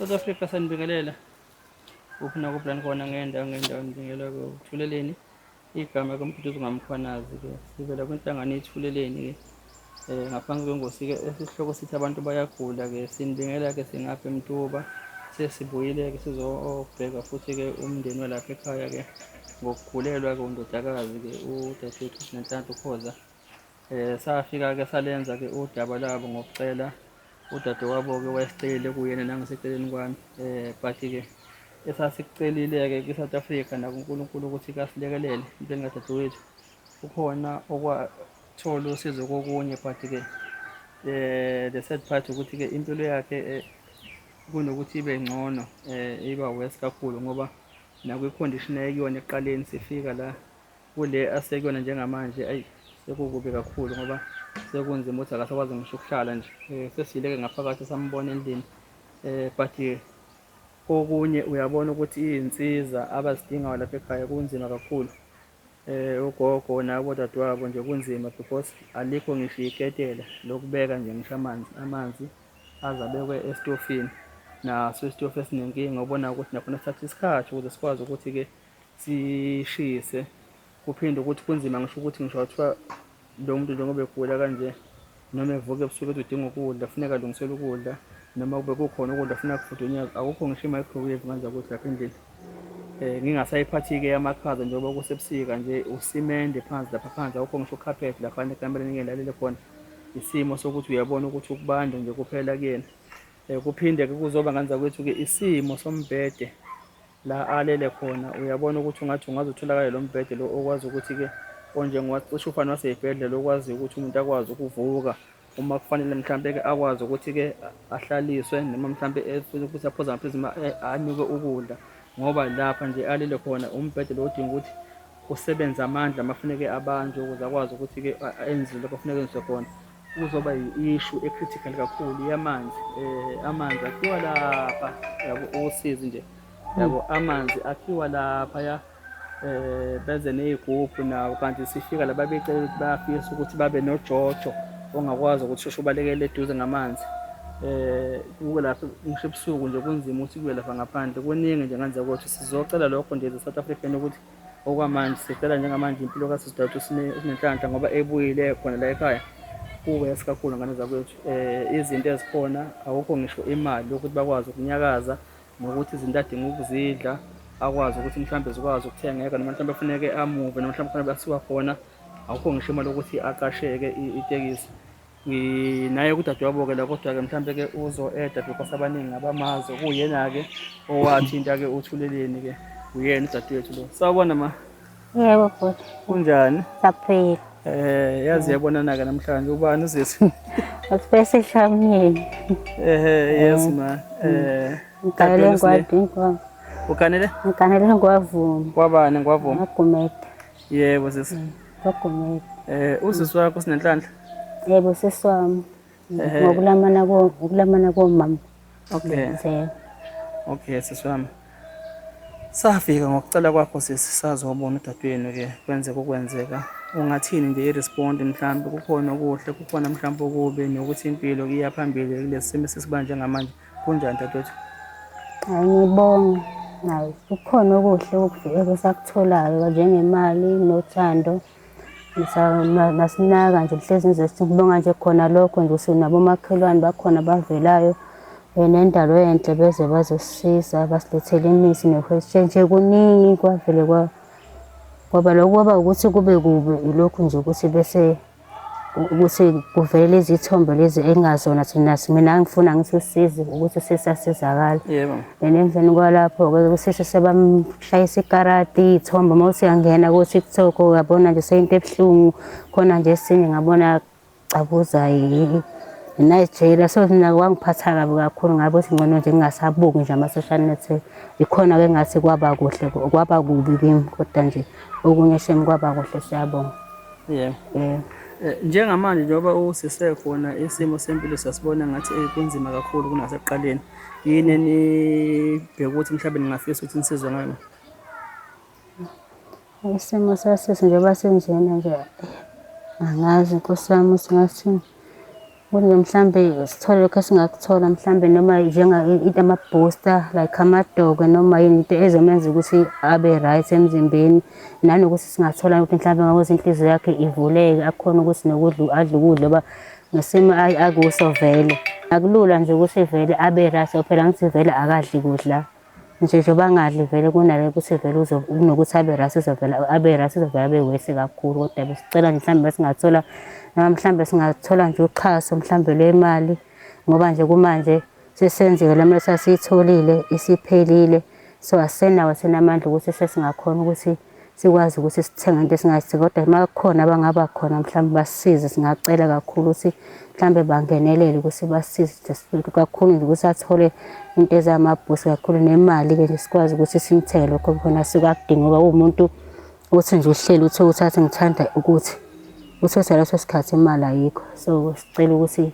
South Africa sanibingelela kuphi nakuphi la nikhona ngendawo ngendawo nibingelela kuthuleleni igama kaMduduzi ngaMkhwanazi ke sivela kwinhlangano ethuleleni ke ngaphansi kwengosi ke esihloko sithi abantu bayagula ke sinibingela ke singapha eMtuba sesibuyile ke sizobheka futhi ke umndeni walapha ekhaya ke ngokugulelwa ke undodakazi ke udadewethu Sinenhlanhla Khoza. Safika ke salenza ke udaba labo ngokucela udadewabo ke wayesicelile kuyena nangaseceleni kwami but ke esasikucelile ke kwi-South Africa nakuNkulunkulu ukuthi kasilekelele empeleni kadadewethu kukhona okwathola usizo kokunye but ke the sad part ukuthi ke impilo yakhe kunokuthi ibe ngcono iba worse kakhulu ngoba nakwi-condition ayekuyona ekuqaleni sifika la kule asekuyona njengamanje ayi sekukubi kakhulu ngoba sekunzima ukuthi akasakwazi ngisho ukuhlala nje sesiyileke ngaphakathi sambona endlini but kokunye uyabona ukuthi iy'nsiza abazidingayo lapha ekhaya kunzima kakhulu ugogo nabo dadewabo nje kunzima because alikho ngisho iketela lokubeka nje ngisho amanzi amanzi aze abekwe esitofini naso isitofu esinenkinga ubona ukuthi nakhona sithatha isikhathi ukuze sikwazi ukuthi-ke sishise kuphinde ukuthi kunzima ngisho ukuthi ngisho kuthiwa lo muntu njengoba egula kanje noma evuka ebusuku ethi udinga ukudla funeka alungiselwe ukudla noma kube kukhona ukudla funeka kufudunyezwe akukho ngisho i-microwave manje ukuthi lapha endlini ngingasayiphathi-ke amakhaza njengoba kusebusika nje usimende phansi lapha phansi akukho ngisho ukhaphethi lapha ekamereni engilalele khona isimo sokuthi uyabona ukuthi ukubanda nje kuphela kuyena kuphinde-ke kuzoba nganza kwethu-ke isimo sombhede la alele khona uyabona ukuthi ungathi ungaze utholakale lo mbhede lo okwazi ukuthi-ke onjengowacishe ufane wasey'bhedlela okwazi ukuthi umuntu akwazi ukuvuka uma kufanele mhlampe-ke akwazi ukuthi-ke ahlaliswe noma mhlampe efuna ukuthi aphuze amaphilisi anikwe ukudla ngoba lapha nje alele khona umbhede lo odinga ukuthi usebenze amandla mafuneke abanjwe ukuze akwazi ukuthi-ke enze lokho kufuneka enziwe khona kuzoba yi-issue e-critical kakhulu yamanzi amanzi akhiwa lapha yabo usizi nje yabo amanzi akhiwa lapha ya beze nezigubhu nawo kanti sifika la babecela ukuthi bayafisa ukuthi babe nojojo ongakwazi ukuthi sheshe ubalekele eduze ngamanzi kuke lapho ngisho ebusuku nje kunzima ukuthi kuye lapha ngaphandle kuningi nje nganze ukuthi sizocela lokho nje South African ukuthi okwamanje sicela njengamanje impilo kaSisidawuthi uSinenhlanhla ngoba ebuyile khona la ekhaya kuwes kakhulu ngane zakwethu izinto ezikhona akukho ngisho imali yokuthi bakwazi ukunyakaza nokuthi izinto adinga ukuzidla akwazi ukuthi mhlawumbe zikwazi ukuthengeka noma mhlawumbe kufuneke amuve noma mhlawumbe khona basiwa khona akukho ngisho imali yokuthi aqasheke itekisi nginaye kudadewabo-ke la kodwa-ke mhlawumbe-ke uzo-eda because abaningi abamazi kuyena-ke owathinta-ke uthuleleni-ke uyena udadewethu lo sawubona ma. Yebo bhuti. Kunjani? Saphila. Yazi yabonana-ke namhlanje ubani uzisi? Asibese hlamini. Yes ma. Ngiganele ngwadingwa. Uganele? Ngiganele ngwavuma. Kwabani ngwavuma? Ngagumede. Yebo sisi. Ngagumede. Usisi wakho Sinenhlanhla? Yebo sisi wami. Ngokulamana ko ngokulamana komama. Okay. Okay sisi wami. Safika ngokucela kwakho sisi sazobona udadewenu ke kwenzeka okwenzeka. Ungathini nje i-respond mhlambe kukhona okuhle kukhona mhlambe okubi nokuthi impilo iya phambili kulesi simo esisiba njengamanje kunjani dadewethu? Hayi ngibonga. Hayi kukhona okuhle esakutholayo njengemali nothando. Masinaka nje hlezi nje sibonga nje khona lokho nje sinabomakhelwane bakhona abavelayo nendalo enhle beze bazosisiza basilethele imithi ne-wheelchair nje kuningi kwavele kwaba lokhu kwaba ukuthi kube kubi ilokhu nje ukuthi bese ukuthi kuvele lezi thombe lezi engazona thina mina ngifuna ngithi usizi ukuthi sisasizakala. Yebo. And emveni kwalapho-ke kusese sebamshayisa ikarati iy'thombe uma uthi uyangena ko-TikTok uyabona nje seyinto ebuhlungu khona nje esinye ngabona cabuza i-Nigeria so mina kwangiphatha kabi kakhulu ngabe ukuthi ngcono nje ngingasabuki nje ama-social network ikhona-ke ngathi kwaba kuhle kwaba kubi kimi kodwa nje okunye shame kwaba kuhle siyabonga. Yebo. Yeah. Njengamanje njengoba usisekhona isimo sempilo siyasibona ngathi kunzima kakhulu kunasekuqaleni. Yini enibheka ukuthi mhlawumbe ningafisa ukuthi nisizwe ngayo? Isimo sasisi njengoba sinjena nje angazi Nkosi yami singathini. Ukuthi mhlambe sithole lokho esingakuthola mhlambe noma njenga into ama-booster like amadokwe noma yini into ezomenza ukuthi abe right emzimbeni, nanokuthi singathola ukuthi mhlambe ngakuthi inhliziyo yakhe ivuleke akhone ukuthi nokudla adle ukudla ngoba ngesimo akuso vele akulula nje ukuthi vele abe right, phela ngithi vele akadli kudla. Nje njengoba angadli vele kunale ukuthi vele kunokuthi abe right uzovela abe right uzovela abe worse kakhulu. Kodwa besicela nje mhlawumbe singathola noma mhlawumbe singathola nje uxhaso mhlawumbe lwemali ngoba nje kumanje sesenzile le mali esasiyitholile isiphelile, so asisenawo senamandla ukuthi sesingakhona ukuthi sikwazi ukuthi sithenge into esingayidinga. Kodwa uma kukhona abangaba khona mhlawumbe basisize, singacela kakhulu ukuthi mhlawumbe bangenelele ukuthi basisize kakhulu nje ukuthi athole into ezamabhusi kakhulu nemali-ke nje sikwazi ukuthi simthenge lokho khona sikakudinga ngoba uwumuntu uthi nje uhleli uthi uthathe ngithanda ukuthi uthothe leso sikhathi imali ayikho, so sicela ukuthi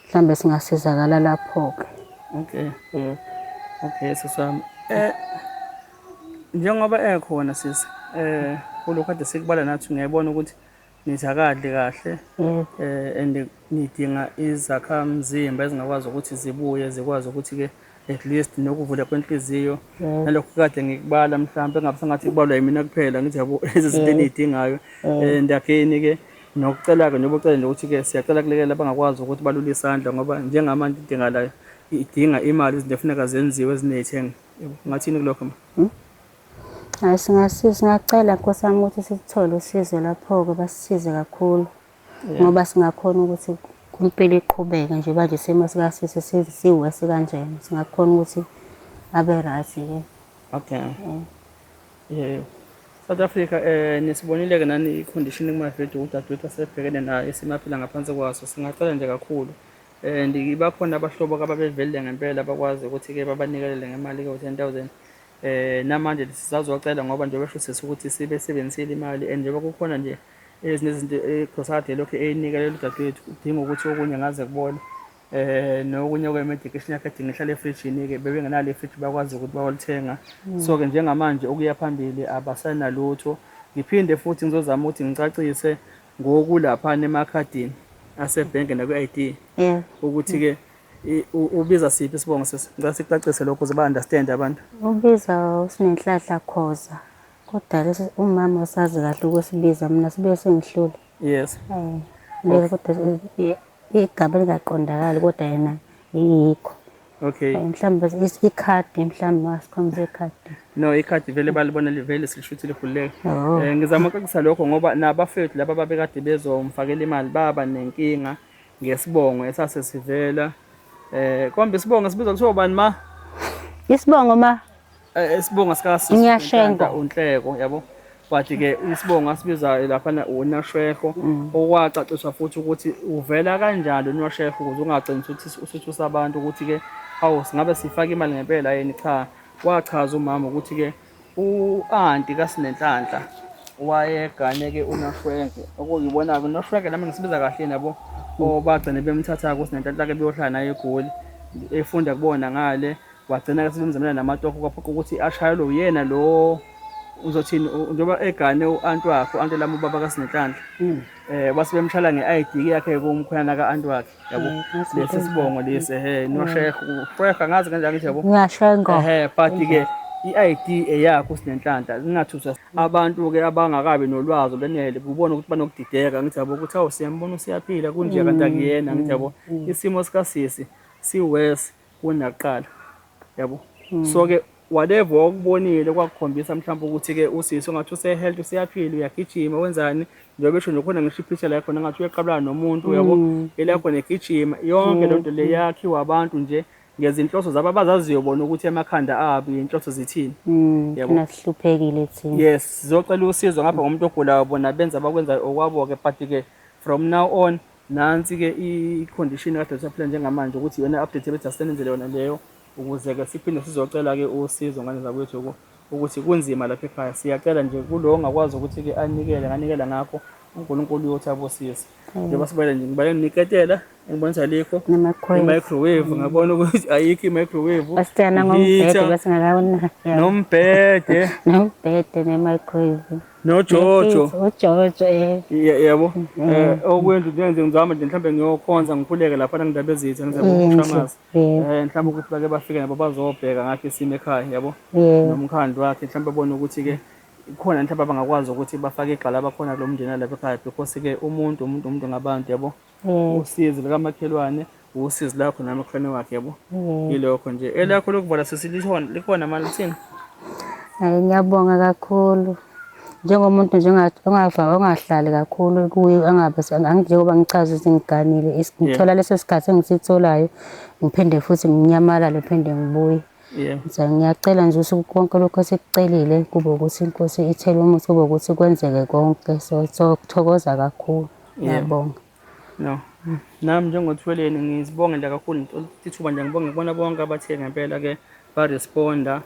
mhlawumbe singasizakala lapho-ke. Okay. Yeah. Okay, sisi wami. Njengoba ekhona sisi, kulokhu kade sikubala nathi ngiyayibona ukuthi nithi akadli kahle. Yeah. And nidinga izakhamzimba ezingakwazi ukuthi zibuye zikwazi ukuthi ke at least nokuvula kwenhliziyo nalokho kade ngikubala mhlawumbe engabe sengathi kubalwa yimina kuphela ngithi yabo lezi zinto eniyidingayo. And again ke nokucela-ke njengoba ucela nje ukuthi-ke siyacela kulekela abangakwazi ukuthi balule isandla ngoba njengamanje idinga la idinga imali izinto efuneka zenziwe eziney'thenga. Ungathini kulokho ma? Hayi, singacela Nkosi yami ukuthi sithole usizo lapho-ke basisize kakhulu ngoba singakhona ukuthi impilo iqhubeke nje manje isimo sikasisi siwesi kanjena, singakhona ukuthi abe right-ke. Okay. Yebo. South Africa nisibonile-ke nani i-condition kuma-video udadewethu asebhekene nayo isimo aphila ngaphansi kwaso. Singacela nje kakhulu and bakhona abahlobo ababevelile ngempela abakwazi ukuthi-ke babanikelele ngemali-ke u-10,000. Namanje sisazocela ngoba njengoba esho sisi ukuthi sibesebenzisile imali and njengoba kukhona nje ezinye izinto egrosadi elokhu eyinikelela udadewethu udinga ukuthi okunye ngaze kubona nokunye kwe-medication yakhe edinga ihlale efrijini-ke bebengenalo ifriji bakwazi ukuthi bayolithenga. So-ke njengamanje ukuya phambili abasenalutho. Ngiphinde futhi ngizozama ukuthi ngicacise ngokulaphana emakhadini asebhenki nakwi-I_D ukuthi-ke ubiza siphi isibongo sisi? Ngicela sikucacise lokho ukuze ba-understand abantu. Ubiza uSinenhlanhla Khoza, kodwa lesi umama usazi kahle ukusibiza, mina sibuye singihlule. Yes. Kodwa igama elingaqondakali kodwa yena yikho. Okay. Mhlawumbe ikhadi mhlawumbe masikhombise ikhadi. No, ikhadi vele balibona livele silishuthi likhululeka. Oh. Ngizama ukucacisa lokho ngoba nabafethu laba babekade bezomfakela imali baba nenkinga ngesibongo esase sivela. Kombe isibongo sibizwa kuthiwa ubani ma? Isibongo ma? Isibongo sika sisi Unyashengo. Unhleko yabo. But ke isibongo asibiza laphana uNashwego okwacaciswa futhi ukuthi uvela kanjani uNashwego ukuze ungagcini ukuthi usuthusa abantu ukuthi ke hawu singabe sifaka imali ngempela yini. Cha, wachaza umama ukuthi ke u-anti kaSinenhlanhla wayegane ke uNashwego okuyibona-ke uNashwego nami ngisibiza kahle nabo obagcine bemthatha kuSinenhlanhla ke beyohlala naye eGoli efunda kubona ngale wagcina ke sebemzamela namatoho kwaphoqa ukuthi ashayelwe uyena lo uzothini njengoba egane u-anti wakhe u-anti lami ubaba kaSinenhlanhla base bemshala nge-I_D yakhe kumkhwenyana ka-anti wakhe yabo lesi sibongo lesi ehe noshekh ushekh angazi kanjani ngithi yabo Ngiyashengo. Ehe, but ke i-I_D eyakho uSinenhlanhla zingathuswa abantu-ke abangakabi nolwazi olwenele kubona ukuthi banokudideka ngithi yabo ukuthi awu siyambona usiyaphila kunje kanti akuyena ngithi yabo isimo sikasisi si-worse kunakuqala yabo. So ke whatever okubonile kwakukhombisa mhlawumbe ukuthi ke usisi ungathi use-health useyaphila uyagijima wenzani njengoba esho nje khona ngisho i-picture la khona ngathi uyaqabulana nomuntu yabo ela khona egijima yonke lento le yakhiwa abantu nje ngezinhloso zabo abazaziyo bona ukuthi emakhanda abo inhloso zithini yabo. Thina sihluphekile thina. Yes, sizocela usizo ngapha ngomuntu ogulayo bona benza abakwenzayo okwabo-ke but ke from now on nansi ke i-condition kade siyaphila njengamanje ukuthi iyona update ebethi asenenzele yona leyo ukuze ke siphinde sizocela ke usizo ngane zakwethu ukuthi kunzima lapha ekhaya. Siyacela nje kulo ongakwazi ukuthi ke anikele nganikela ngakho. uNkulunkulu uyothi abusise. Njengoba sibale nje ngibale niketela engibonisa likho i-microwave ngabona ukuthi ayikho i-microwave. Basitshela ngombhede basingakawona. Nombhede. Nombhede ne-microwave. NoJojo. UJojo eh. Yebo. Eh okwendlu nje ngizama nje mhlambe ngiyokhonza ngikhuleke lapha ngindaba ezitha ngize ngokushamazi. Eh mhlambe ukuthi bake bafike nabo bazobheka ngakho isimo ekhaya yabo. Nomkhandlu wakhe mhlambe bona ukuthi ke khona mhlawumbe abangakwazi ukuthi bafake igxala abakhona kulo mndeni lapha ekhaya because ke umuntu umuntu umuntu ngabantu yabo. Usizi likamakhelwane usizi lakho namakhelwane wakhe yabo. Yilokho nje. Elakho lokuvala sisi likhona likhona manje lithini? Hayi ngiyabonga kakhulu. Njengomuntu nje ongava ongahlali kakhulu kuye angabe njengoba ngichaza ukuthi ngiganile ngithola leso sikhathi engisitholayo ngiphinde futhi nginyamalale ngiphinde ngibuye. Yeah. So ngiyacela nje ukuthi konke lokho esikucelile kube ukuthi inkosi ithele umuthi kube ukuthi kwenzeke konke so sokuthokoza kakhulu. Ngiyabonga. No. Nami njengoThweleni ngizibonge nje kakhulu ithuba nje ngibonge kubona bonke abathe ngempela ke baresponda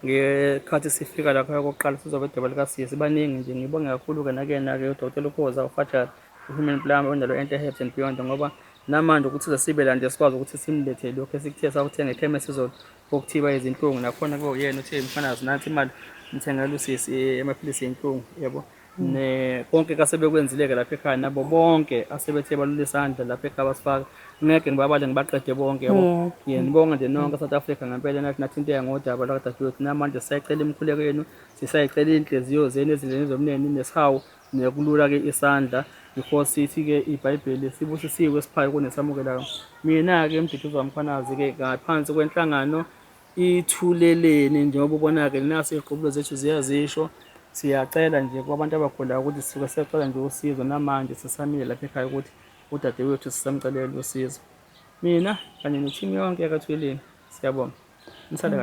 ngekhathi sifika lapha kokuqala sizobe edaba likasisi baningi nje ngibonge kakhulu-ke nakena-ke udokotela ukhoza ufajar uhuman plumber ondalo enhle herbs and beyond ngoba namanje ukuthi size sibe la nje sikwazi ukuthi simlethe lokhu esikuthe sakuthenga ekhemesi izolo okuthiwa izinhlungu nakhona kube uyena uthe mfanazi nansi imali ngithengela usisi amaphilisi enhlungu yabo ne konke kasebekwenzile-ke lapha ekhaya nabo bonke asebethe balula isandla lapha ekhaya basifaka ngeke ngibabale ngibaqede bonke yabo ye ngibonga nje nonke South Africa ngempela nathi nathinteka ngodaba lwakadadewethu namanje sisayicela imikhuleko yenu sisayicela iy'nhliziyo zenu ezindleleni zomnene nesihawu nekulula-ke isandla because sithi-ke ibhayibheli sibusisiwe esiphayo kunesamukelayo mina-ke mduduzi wamkhwanazi-ke ngaphansi kwenhlangano Ithuleleni njengoba ubona-ke naso iy'qubulo zethu ziyazisho siyacela nje kwabantu abagulayo ukuthi sisuke siyacela nje usizo namanje sisamile lapha ekhaya ukuthi udadewethu sisamcelela usizo mina kanye nethimu yonke yakathuleleni siyabonga nisale kahle.